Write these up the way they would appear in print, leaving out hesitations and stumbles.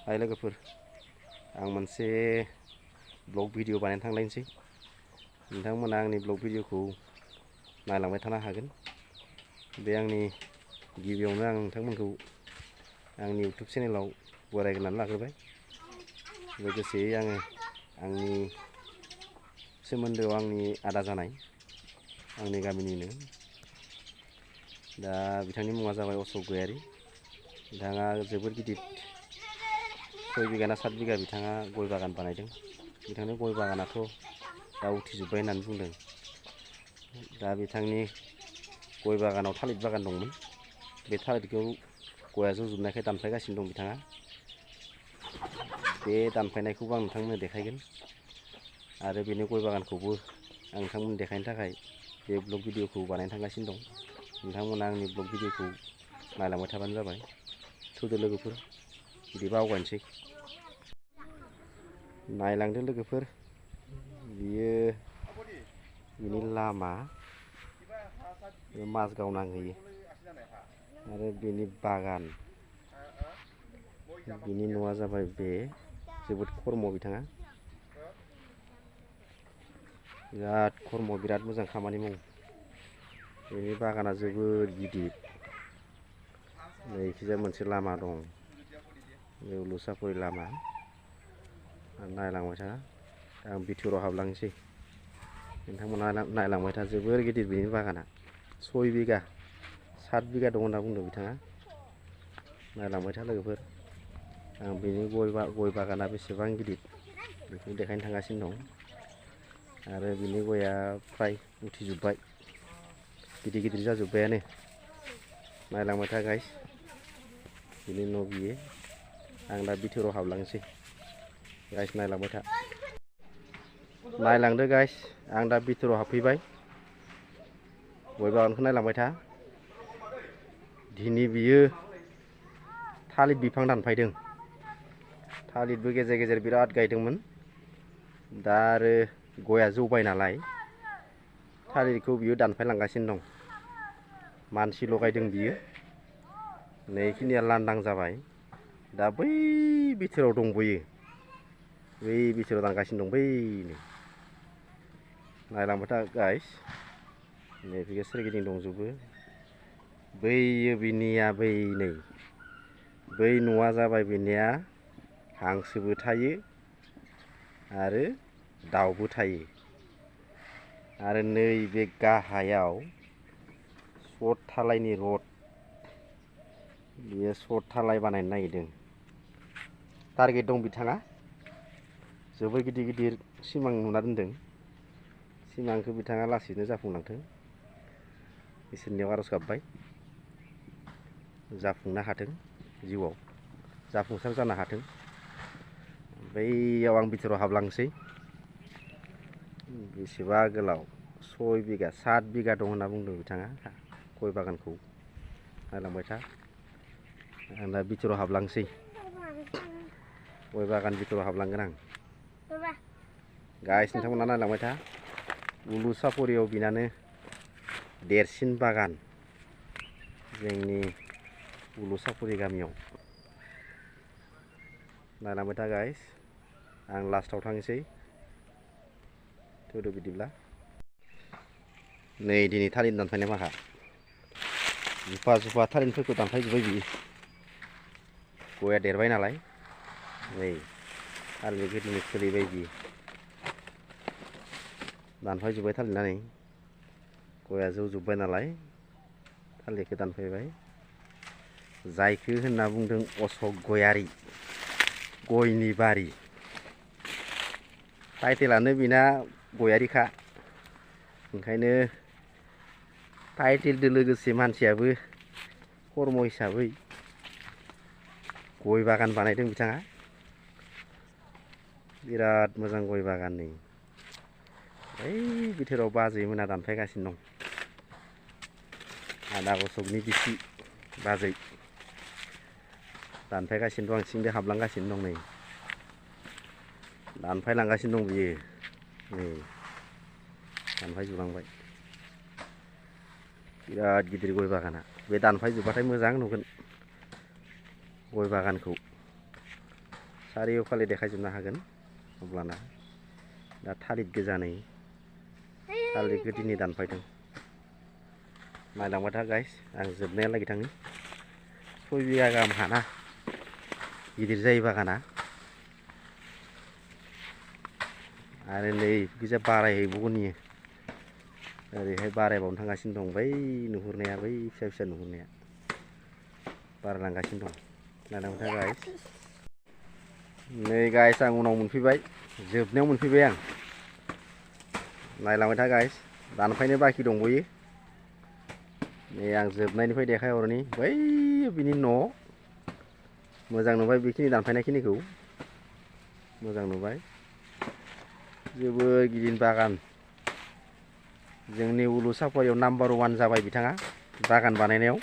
हाय लोगोफोर आं मोनसे ब्लग भिडिअ बानायनो थांलायनोसै नोंथांमोना आंनि ब्लग भिडिअखौ नायलांबाय थानो हागोन। बे आंनि गिबियावनो आं नोंथांमोनखौ आंनि YouTube चेनेलाव बरायग्रोनानै लाग्रोबाय। लोगोसेयै आङो आंनि सोमोन्दोआव आंनि आदा जानाय आंनि गामिनिनो दा बिथांनि मुङा जाबाय अशक गयारी। बिथाङा जोबोर गिदिर 6 बिगा ना 7 बिगा बिथाङा गय बागान बानायदों। बिथांनि गय बागानाथ' दा उथिजोब्बाय होननानै बुंदों। दा बिथांनि गय बागानाव थालिर बागान दंमोन। बे थालिरखौ गया जौजोबनायखाय दानफायगासिनो दं बिथाङा। बे दानफायनायखौबो आं नोंथांमोननो देखायगोन आरो बेनि गय बागानखौबो आं नोंथांमोननो देखायनो थाखाय बे ब्लग भिडिअखौ बानायनो थांगासिनो दं। नोंथांमोना आंनि ब्लग भिडिअखौ नायलांबाय थाबानो जाबाय। थौदो लोगोफोर, बिदिबा आवगायनोसै। नायलांदो लोगोफोर, बियो बिनि लामा माजगाव नांहैयो आरो बेनि बागान, बिनि न'आ जाबाय बे जोबोद खर्म बिथाङा बिराद खर्म, बिराद मोजां खामानि मावो। बेनि बागाना जोबोद गिदिर। नैखिजा मोनसे लामा दं, बे उलुसापरि लामा। नायलांबाय था, आं भितराव हाबलांनोसै। नोंथांमोना नायलांबाय था, जोबोर गिदिर बेनि बागाना। 6 बिगा 7 बिगा दं होनना बुंदों बिथाङा। नायलांबाय था लोगोफोर, आं बेनि गय बागाना बेसेबां गिदिर बेखौ देखायनो थांगासिनो दं। आरो बिनि गया फ्राय उथिजोब्बाय, गिदिर गिदिर जाजोब्बायानो। नायलांबाय था गाइस, बिनि न' बियो। आं दा भितराव हाबलांनोसै गाइस, नायलांबाय था। नायलांदो गाइस, आं दा भितराव हाबफैबाय। गय बागानखौ नायलांबाय था। दिनै बियो थालिर बिफां दानफायदों। थालिरबो गेजेर गेजेर बिराद गायदोंमोन। दा आरो गया जौबाय नालाय थालिरखौ बियो दानफायलांगासिनो दं। मानसि लगायदों बियो। नैखिनिया लांदां जाबाय। दा बै भितराव दंबोयो, बै भितराव दानगासिनो दं बैनो। नायलांबाय था गाइस, नैबे सोरगिदिं दंजोबो। बैयो बिनिया, नै बै न'आ जाबाय बिनिया हांसोबो थायो आरो दाउबो थायो। आरो नैबे गाहायाव सत धालायनि रड, बियो सत धालाय बानायनो नागिरदों। टारगेट दं बिथाङा, जोबोर गिदिर गिदिर सिमां नुना दोनदों। सिमांखौ बिथाङा लासैनो जाफुंलांथों, इसोरनियाव आरज गाबबाय। जाफुंनो हाथों, जिउआव जाफुंसार जानो हाथों। बैयाव आं भितराव हाबलांनोसै। बेसेबा गोलाव 6 बिगा 7 बिगा दं होनना बुंदों बिथाङा गय बागानखौ। नायलांबाय था, आं दा भितराव हाबलांनोसै। गय बागान भितराव हाबलांगोन आं गाइस, नोंथांमोना नायलांबाय था। उलुसापरियाव बिनानो देरसिन बागान जोंनि उलुसापरि गामियाव। नायलांबाय था गाइस, आं लास्टाव थांनोसै। थौदो बिदिब्ला। नै दिनै थालिर दानफायनाय माखा, जुफा थालिरफोरखौ दानफायजोब्बाय बियो। गया देरबाय नालाय, नै थालिर गोरलै खोलैबाय बियो। दानफायजोब्बाय थालिरना, नै गया जौजोब्बाय नालाय थालिरखौ दानफायबाय। जायखौ होनना बुंदों अशक गयारी, गयनि बारि। टाइटेलानो बिना गयारिखा, ओंखायनो टाइटेलजों लोगोसे मानसियाबो खर्म हिसाबै गय बागान बानायदों बिथाङा। बिराद मोजां गय बागान। नै ओइ भितराव बाजैमोना दानफायगासिनो दं। आदा अशकनि बिसि बाजै दानफायगासिनो दं, सिंजों हाबलांगासिनो दं। नै दानफायलांगासिनो दं बियो, नै दानफायजोबलांबाय। बिराद गिदिर गय बागाना। बे दानफायजोब्बाथाय मोजां नुगोन गय बागानखौ। सारिय'फाले देखायजोबनो हागोन अब्लाना दा थालिर गोजा नै थालिरखौ दिनै दानफायदों नायलांबाय था गाइस आं जोबनायालागै थाङो 6 बिगा गाहाम हाना गिदिर जायो बागाना आरो नै गोजा बारायहैबावगोन इयो ओरैहाय बारायबावनो थांगासिनो दं बै नुहुरनाया बै फिसा फिसा नुहुरनाया बारायलांगासिनो दं नायलांबाय था गाइस नै गाइस आं उनाव मोनफैबाय जोबनायाव मोनफैबाय आं नायलांबाय था गाइस दानफायनो बाखि दंबयो नै आं जोबनायनिफ्राय देखायहरनि बै बिनि न' मोजां नुबाय बेखिनि दानफायनायखिनिखौ मोजां नुबाय जोबोद गिदिर बागान जोंनि उलु साफारियाव नाम्बार 1 जाबाय बिथाङा बागान बानायनायाव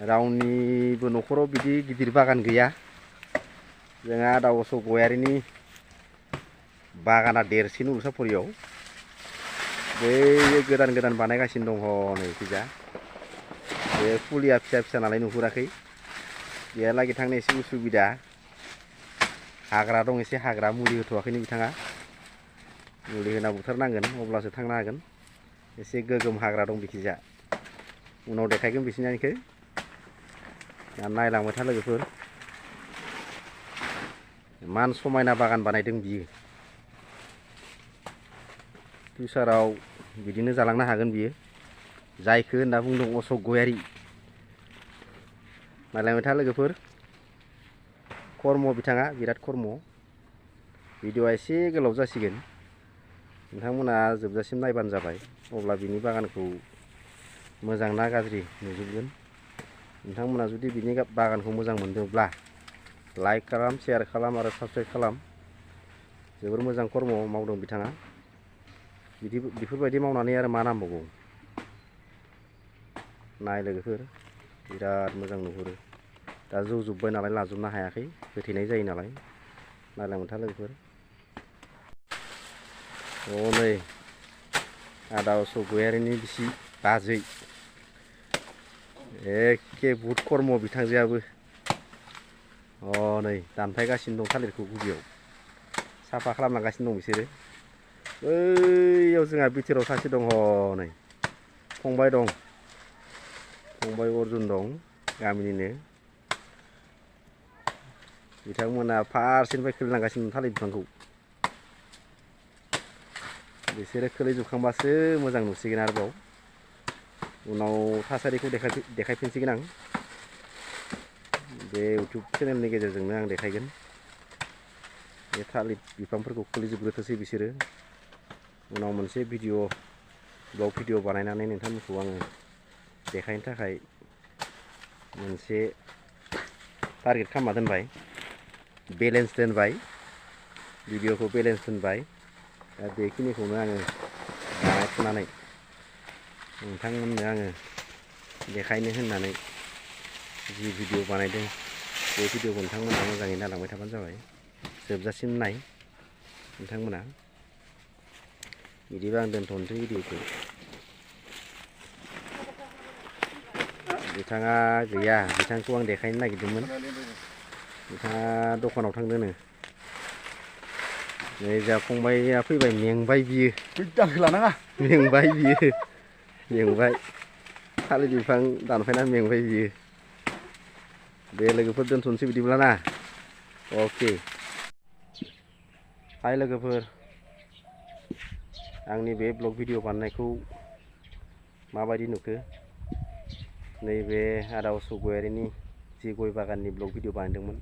रावनिबो न'खराव बिदि गिदिर बागान गैया जोंहा आदा अशोक गयारिनि बागाना देरसिन उलु साफारियाव बै गोदान गोदान बानायगासिनो दं हनै खिजा बे फुलिया फिसा फिसा नालाय नुहुराखै बेहालागै थांनो एसे उसुबिदा हाग्रा दं एसे हाग्रा मुलि होथ'वाखैनो बिथाङा मुलि होना बुथारनांगोन अब्लासो थांनो हागोन एसे गोगोम हाग्रा दं बिखिजा उनाव देखायगोन बिसिनिखौ दा नायलांबाय था लोगोफोर इमान समायना बागान बानायदों बियो फिउचाराव बिदिनो जालांनो हागोन बियो जायखौ होनना बुंदों अशोक गयारि नायलांबाय था लोगोफोर खर्म बिथाङा बिराद खर्म भिडिअआ एसे गोलाव जासिगोन नोंथांमोना जोबजासिम नायबानो जाबाय अब्ला बिनि बागानखौ मोजां ना गाज्रि नुजोबगोन नोंथांमोना जुदि बिनि बागानखौ मोजां मोनदोंब्ला लाइक खालाम शेयार खालाम आरो साबस्क्राइब खालाम जोबोर मोजां खर्म मावदों बिथाङा बेफोरबायदि मावनानै आरो मा नांबावगौ नाय लोगोफोर बिराद मोजां नुहुरो दा जौजोब्बाय नालाय लाजोबनो हायाखै होथेनाय जायो नालाय नायलांबाय था लोगोफोर नै आदा अशोक गयारिनि बिसि बाजै एखे बुहुद खर्म बिथांजोआबो नै दानफायगासिनो दं थालिरखौ गुदियाव साफा खालामलांगासिनो दं बिसोरो बैयाव जोंहा बिथोराव सासे दं हनै फंबाय दं फंबाय अर्जुन दं गामिनिनो बिथांमोना फारसेनिफ्राय खोलैलांगासिनो दं थालिर बिफांखौ बिसोरो खोलैजोबखांबासो मोजां नुसिगोन आरोबाव उनाव थासारिखौ देखायफिनसिगोन आं बे इउटुब चेनेलनि गेजेरजोंनो आं देखायगोन बे थालिर बिफांफोरखौ खोलैजोबग्रोथोंसै बिसोरो उनाव मोनसे ब्लग भिडिअ बानायनानै नोंथांमोनखौ आङो देखायनो थाखाय मोनसे टारगेट खालामना दोनबाय बेलेन्स दोनबाय भिडिअखौ बेलेन्स दोनबाय दा बेखिनिखौनो आङो बानायथ'नानै नोंथांमोननो आङो देखायनो होननानै जि भिडिअ बानायदों बे भिडिअखौ नोंथांमोना मोजाङै नायलांबाय थाबानो जाबाय जोबजासिम नाय नोंथांमोना बिदिबा आं दोनथ'नोसै भिडिअखौ बिथाङा गैया बिथांखौ आं देखायनो नागिरदोंमोन बिथाङा दखानाव थांदोंनो नै जा फंबाया फैबाय मेंबाय बियो लानाङा मेंबाय थालिर बिफां दानफायना मेंबाय बियो दे लोगोफोर दोनथ'नोसै बिदिब्ला ना अके हाय लोगोफोर आंनि बे ब्लग भिडिअ बानायनायखौ माबायदि नुखो नैबे आदा अशोक गयारिनि जि गय बागाननि ब्लग भिडिअ बानायदोंमोन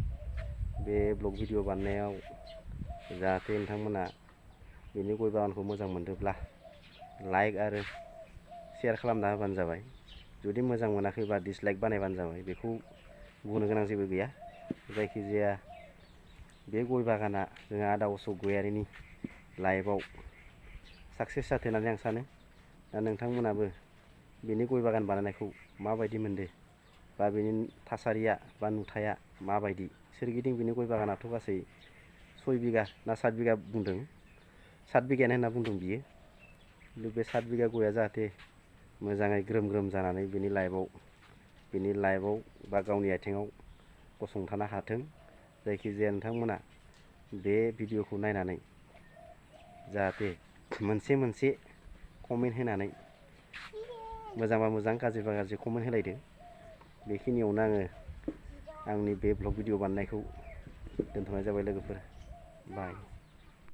बे ब्लग भिडिअ बानायनायाव जाहाथे नोंथांमोना बेनि गय बागानखौ मोजां मोनदोंब्ला लाइक आरो शेयार खालामना होबानो जाबाय जुदि मोजां मोनाखैबा डिसलाइक बानायबानो जाबाय बेखौ बुंनो गोनां जेबो गैया जायखिजाया बे गय बागाना जोंहा आदा अशोक गयारिनि लाइफआव साक्सेस जाथों होननानै आं सानो दा नोंथांमोनाबो बेनि गय बागान बानायनायखौ माबायदि मोनदो बा बेनि थासारिया बा नुथाया माबायदि सोरगिदिं बेनि गय बागानाथ' गासै 6 बिगा ना 7 बिगा बुंदों 7 बिगायानो होनना बुंदों बियो खिन्थु बे 7 बिगा गया जाहाथे मोजाङै ग्रोम ग्रोम जानानै बेनि लाइफआव बा गावनि आथिङाव गसंथानो हाथों जायखिजाया नोंथांमोना बे भिडिअखौ नायनानै जाहाथे मोनसे कमेन्ट होनानै मोजांबा मोजां गाज्रिबा गाज्रि कमेन्ट होलायदो। बेखिनियावनो आङो आंनि बे ब्लग भिडिअ बानायनायखौ दोनथ'नाय जाबाय लोगोफोर। बाय।